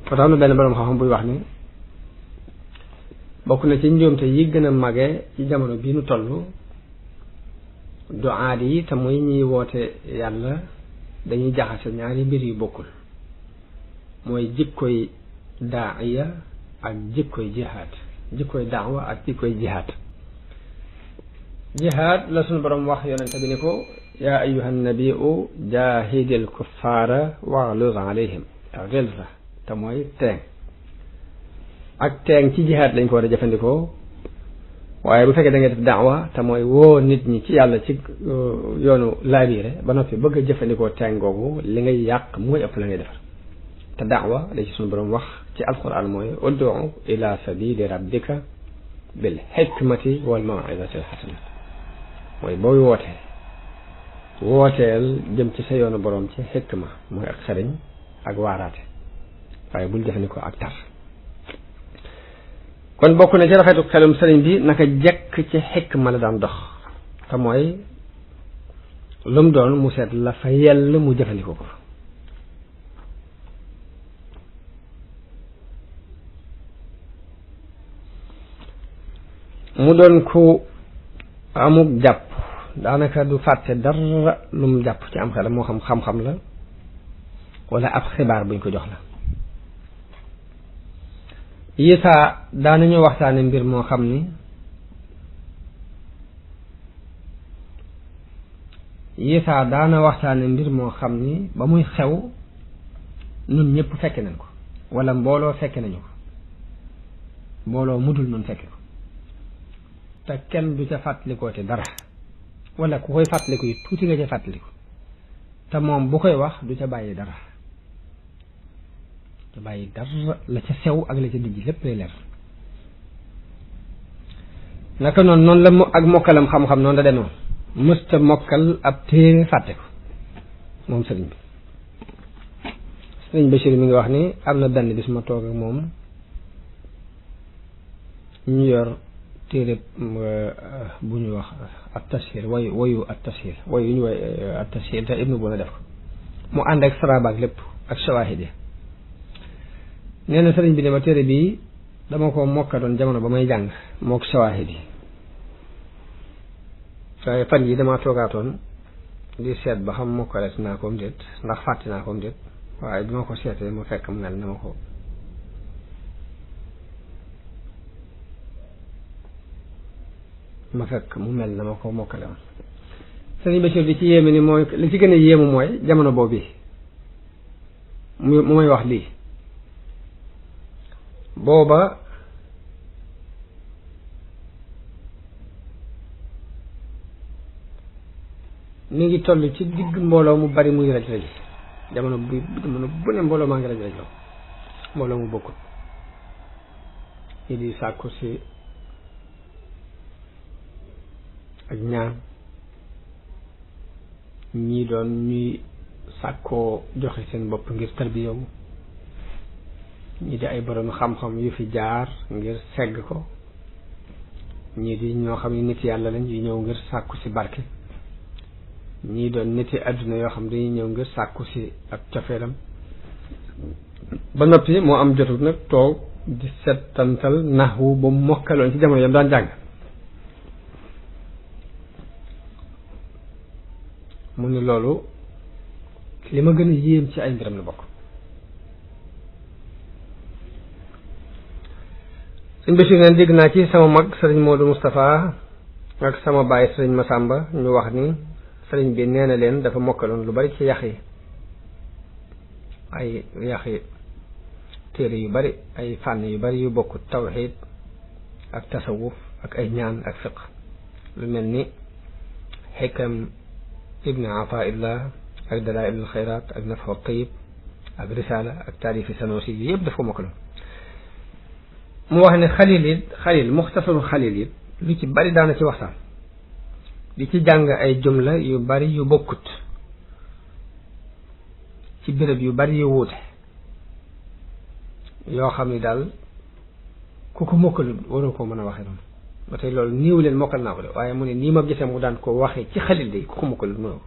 fa tax na benn borom xam-xam buy wax ni bokk na ci njuumte yi gën a mage ci jamono bii nu toll duaat yi te muy ñiy woote yàlla dañuy jaxase ñaari mbir yu bokkul mooy jikkoy daaiya ak jikkoy jihaad jikkoy daawa ak jikkoy jihaad jihaad la suñu borom wax yonente bi ni ko yaa ayuha nabiu jaahidil kuffaara waghluz alayhim ghilza te mooy teeng ak teeng ci jihaad lañ ko war a jëfandikoo waaye bu fekkee da ngay def daawa te mooy woo nit ñi ci yàlla ci yoonu laabiire ba noppi bëgg a jëfandikoo teeng googu li ngay yàq mooy ëpp la ngay defar te daawa la ci suñu borom wax ci alquran mooy ud'u ila sabili rabbika bil hikmati wal maw'izati al hasana mooy booy wooteel jëm ci sa yoonu borom ci xikma mooy ak xariñ ak waaraate waaye bul jëfandikoo ak tar kon bokk na ci rafetu xelum sëriñ bi naka jekk ci xikma la daan dox te mooy lu mu doon mu seet la fa yell mu jëfandikoo ko mu doon ku amuk jàpp daanaka du fàtte dara lu mu jàpp ci am xelam moo xam xam-xam la wala ab xibaar buñ ko jox la yisaa daanañu waxtaane mbir moo xam ni yisaa daana waxtaane mbir moo xam ni ba muy xew nun ñëpp fekke nañ ko wala mbooloo fekke nañu ko mbooloo mudul nun fekke ko te kenn du ca fàttalikoo te dara wala ku koy fàttaliku yi tuuti nga ca fàttaliku te moom bu koy wax du ca bàyyi dara te bàyyi dara la ca sew ak la ca dijj lépp lay leer naka noonu la ak mokkalam xam-xam noonu la demoon mësta mokkal ab téere fàtte ko moom sëriñ bi sëriñ Bachir mi ngi wax ni am na benn bis ma toog ak moom ñu yor téere bu ñuy wax at tashil wayu at tashil wayu ñu way at tashil te ibnu bu na def ko mu ànd ak sarabaak lépp ak shawahid yi nee na sëriñ bi ne ma téere bii dama ko mokka doon jamono ba may jàng mook shawahid yi waaye fan yi dama toogaatoon di seet ba xam mokkaleet naa ko déet ndax fàtte naa ko déet waaye bi ma ko seetee mu fekk mu mel na ma ko mokkale woon sëriñ Bachir bi ci yéeme ni mooy li ci gën a yéemu mooy jamono boobu mu may wax lii booba mi ngi toll ci digg mbooloo mu bari muy raj raji jamono bu ne mbooloo maa ngi raj rajloo mbooloo mu bokkut ñi di sàkku si ak ñaan ñii doon ñuy sàkkoo joxe seen bopp ngir tarbiyawu ñii di ay borom xam-xam yu fi jaar ngir segg ko ñii di ñoo xam ne nit yàlla lañ yu ñëw ngir sàkku si barke ñii doon niti àdduna yoo xam dañuy ñëw ngir sàkku si ak cofeelam ba noppi moo am jotul nag toog di settantal naxwu ba mokkaloon ci jamono yam daan jàng mu ni loolu li ma gën a yéem ci ay mbiram la bokk sëñ Bachir neen dégg naa ci sama mag sëriñ Modou Moustapha ak sama baay sëriñ Massamba ñu wax ni sëriñ bi nee na leen dafa mokkaloon lu bari ci yax yi ay yaxi téere yu bari ay fànn yu bari yu bokk tawxiid ak tasawuf ak ay ñaan ak fiq lu mel ni xikam ibni Ataillah ak dalaa'il al xayraat ak nafhu tayyib ak risaala ak taarifi Sanusi yi yëpp daf ko mokkaloon mu wax ne xalil muxtasaru xalil it lu ci bari daana ci waxtaan di ci jàng ay jumla yu bari yu bokkut ci béréb yu bari yu wuute yoo xam ni daal ku ko mokkalut waroo koo mën a waxee noonu ba tey loolu niiw leen mokkal naa ko de waaye mu ne nii ma gisee mu daan ko waxee ci xalil de ku ko mokkalut mënoo ko